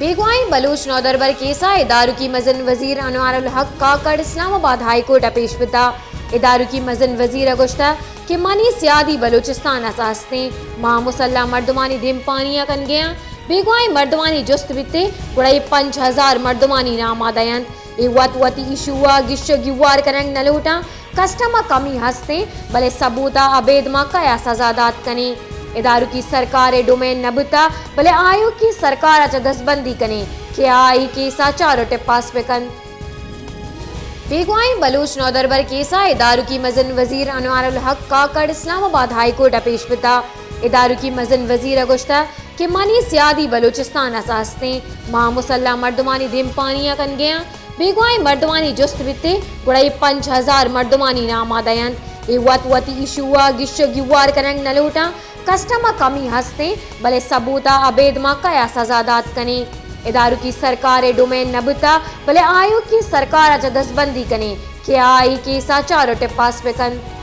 بیگواہیں بلوچ نودربر کیس ءَ ادارکی مزن وزیر انوار الحق کاکڑ اسلام آباد ہائی کورٹ ءَ پیش بوتگ۔ ادارکی مزن وزیر ءَ گوشتگ کہ منی سیادی بلوچستان ءَ ہستیں، ما مسلح مردمانی دیمپانی ءَ کنگیاں، بیگواہیں مردمانی جست بیتے گڑا اے پنچ ہزار مردمانی نام ءَ دینت۔ اے وت وتی ایشو ءَ گیش ءُ گیوار کنگ نہ لوٹاں۔ کسٹم ءَ کمی ہستیں، بلے ثبوت ءَ ابید ما کئے ءَ سزا دات کنیں؟ ادارکی سرکار ءِ ڈومین نہ بوتگ، بلے آیوکیں سرکار ءَ چہ دزبندی کنیں کہ آ اے کیس ءَ چار ءُ ٹپاس بہ کنت۔ بیگواہیں بلوچ نودربر کیس ءَ ادارکی مزن وزیر انوار الحق کاکڑ اسلام آباد ہائی کورٹ ءَ پیش بوتگ۔ ادارکی مزن وزیر ءَ گوشتگ کہ منی سیادی بلوچستان ءَ ہستیں، ما مسلح مردمانی دیمپانی ءَ کنگیاں، بیگواہیں مردمانی جست بیتے گڑا اے پنچ ہزار مردمانی نام ءَ دینت۔ اے وت وتی ایشو ءَ گیش ءُ گیوار کنگ نہ لوٹاں۔ کسٹم ءَ کمی ہستیں، بلے ثبوت ءَ ابید ما کئے ءَ سزا دات کنیں؟ ادارکی سرکار ءِ ڈومین نہ بوتگ، بلے آیوکیں سرکار ءَ چہ دزبندی کنیں کہ آ اے کیس ءَ چار ءُ ٹپاس بہ کنت۔